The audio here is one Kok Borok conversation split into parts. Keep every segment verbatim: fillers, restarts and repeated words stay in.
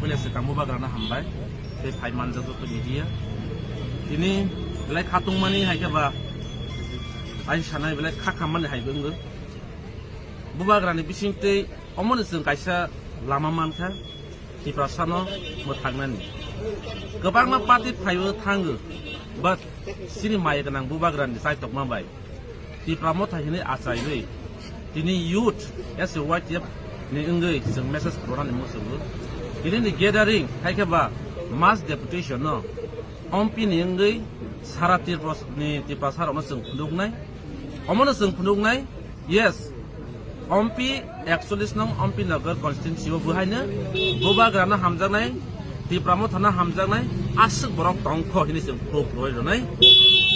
Yes, tang Bubagrano hambai. Tei phai manjak joto media. Tini belai khatungmani hai khe ba, ai sanai belai kha khammani hai bo wngwi. Bubagrani bisingtwi omoni chwng kaisa lama mankha, Tiprasano mwthangnani. Kwbangma party phaiwi thango, but chini maya gwnang Bubagrani chaitokma bai Tipra Motha hinwi achaiwi tini youth as a Y T F ni wngwi chwng message rwnani muchungo. Tini ni gathering hai khe ba mass deputation no M P ni wngwi sara Tripura ni Tiprasa rokno chwng phunuknai. Omono chwng phunuknai, yes, M P ekchollish nong M P Nagar constituency o bo haino Bubagrano hamjaknai, Tipra Mothano hamjaknai, aswk borok tongkho hini chwng proof rwi rwnai.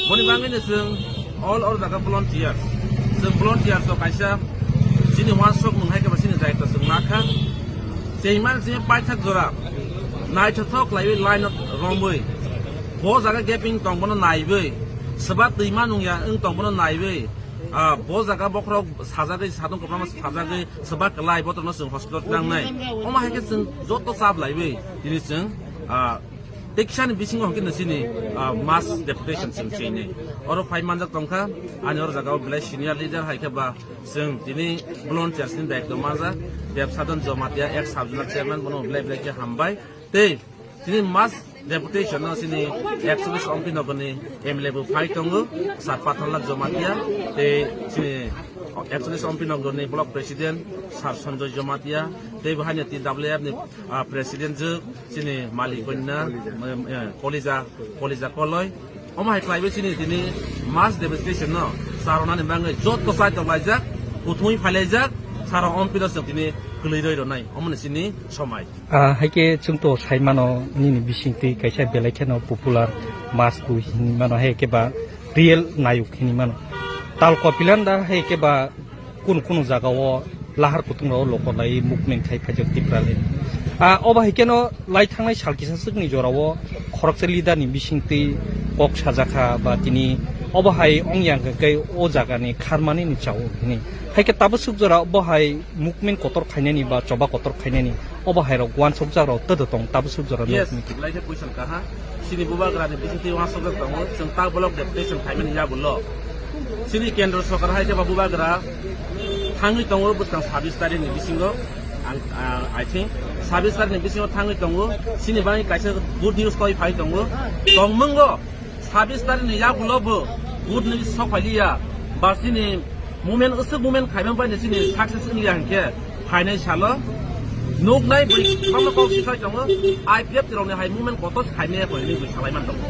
Boni bangwino chwng all over jaga volunteer. Chwng volunteer to kaisa chini wansok mung hai khe ba chini daitwa chwng nakha. Chengmani chini paithak jora naithothok khlaiwi line o romwi. Bo jaga gaping tong bono naiwi. Swba twima nungya wng tong bono naiwi. Ah, bo jaga bokhorok sajagwi, sadung kwbangma sajagwi, swba kwlai botorno chwng hospital twnangnai. Omo hai khe chwng joto chap laiwi tini chwng, ah, tei kisani bisingo hwnkhe no chini, ah, mass deputation chwng chini. Oro phai manjak tongkha, ani oro jaga o belai senior leader hai khe ba chwng tini volunteers ni daitw manjak, Debsadon Jomatia, ex sub zonal chairman, bono belai belai khe hambai. Tei chini mass deputation no chini ekchollish M P Nagar ni M L A bo phai tongo, Sir Pathanlal Jomatia, tei chini ekchollish M P Nagar ni block president Sir Sanjoy Jomatia, tei bo haino T W F ni, ah, president je chini Malik Kanya, eh, Kolija, Kolija Koloi. Omo hai khlaiwi chini tini mass deputation no cha rwnani bagwi joto chaitokhlaijak, kuthumwi phailaijak, sara M P no chwng tini kwlwi rwi rwnai, omo ni chini somai. Ah, hai khe chwng to sai mano, nini bisingtwi kaisa belai kheno popular mass bo hinwi mano, hai khe ba real nayok hinwi mano. Tal Kopilanda hai khe ba kunu kunu jaga o lahar kutung rok lokolai movement khai phaijak Tipraland. Ah, obo hai kheno lai thangnai sal kisa swkni jora o khoroksa leader ni bisingtwi kok sajakha ba tini obo hai ongya hwnkhe o jaga ni kharmani ni chao hini. Hai khe tabuk swk jora obo hai movement kotor khainani ba choba kotor khainani obo hai rok uansukjak rok todo tong tabuk swk jora. Yes, nukni. Belai khe question kaha. Chini Bubagra ni bisingtwi uansukjak tongo. Chwng ta block deputation khaimani yagulo. Chini kendro sorkar hai khe ba Bubagra thangwi tongo bwskang sabis tarikh ni bisingo. Ang, ah, I think sabis tarikh ni bisingo thangwi tongo. Chini bagwi kaisa good news toi phai tongo. Tongmungo. Sabis tarikh ni yagulo bo good news sok phailiya, ba chini movement, usuk movement khaimani bai chini success wngya hinkhe phainai salo nuknai bui bangma kok sisai tongo, I P F rokni hai movement kotor khaimani ya koi hinwi bui salai man tongo.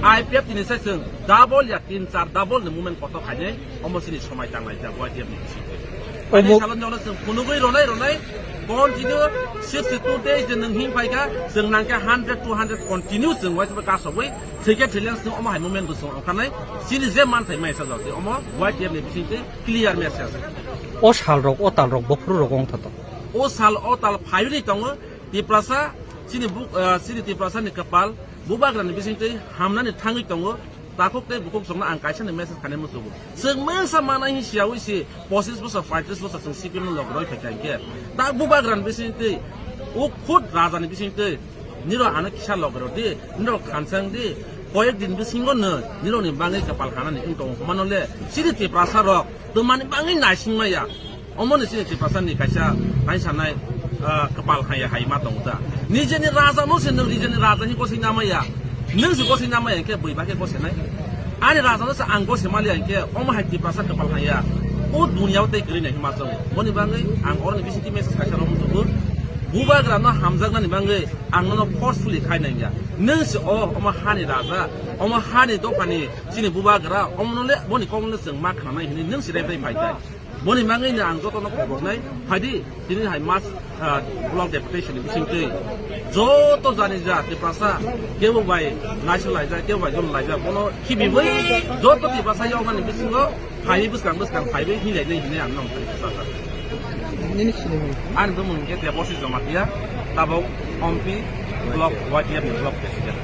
I P F tini sai chwng double ya tin char double ni movement kotor khainai, omo chini somai tanglai jak Y T F ni. Omo- Ani salo nono chwng phunugwi ronai ronai continue sixty two days je nwng him phaikha, chwng nangkhe hundred two hundred continue chwng waisa kasogwi. Second challenge no omo hai movement bo chwng ongkharnai. Chini je manthai mai sajak tei omo Y T F ni bisingtwi clear message. O sal rok, o tal rok, bophuru rok ongtha to. O sal o tal phaiwi tongo. Tiprasa, chini bu-, ah, chini Tiprasa ni kwpal, Bubagra ni bisingtwi hamnani thangwi tongo. Takhuk tei bukhuk chwngno ang kaisa ni message khainai muchungo. Chwng mungsa manai hin siyawi si, pochis bosor, paitris bosor chwng C P M no log roi phaikha hinkhe. Ta Bubagra ni bisingtwi, o khud raja ni bisingtwi, nirok ano kisa log rw di, nirok khansang di, koyek din bisingo no nirok ni bangwi kwpal hanani wng tongo hwnmano le, chini Tiprasa rok twmani bangwi naising maya. Omo ni chini Tiprasa ni kaisa nai sanai, ah, kwpal haya hai ma tongo ta. Nijeni raja no se nwng nijeni raja hi gosai namaya. Nwng se gosai namaya hinkhe bui bakhe gosai nai. Ani raja no se ang gosai maliya hinkhe omo hai Tiprasa kwpal haya. O dunia o tei kwrwi nai hima tongo. Boni bangwi ang oroni bisingtwi message kaisa romwi tubu. Bubagra no hamjaknani bangwi ang nono forcefully khai nangya. Nwng se o omo hani raja, omo hani dophani chini Bubagra, omo no le boni kok no chwng ma khnanai hinwi nwng se rebrai phai tai. Boni mangwi no ang jotono khoboknai, phaidi, tini hai mass, ah, block deputation ni bisingtwi joto jani ja Tiprasa, kebo bai naisalaijak, kebo bai jolalaijak, bono khibiwi joto Tiprasa yoknani bisingo phaiwi bwskang bwskang phaiwi hinlainai hinwi ang nong thani kwchajak. Nini sinimung? Ani bumung khe Debosi Jomatia, tabok Ompi block Y T F ni block president.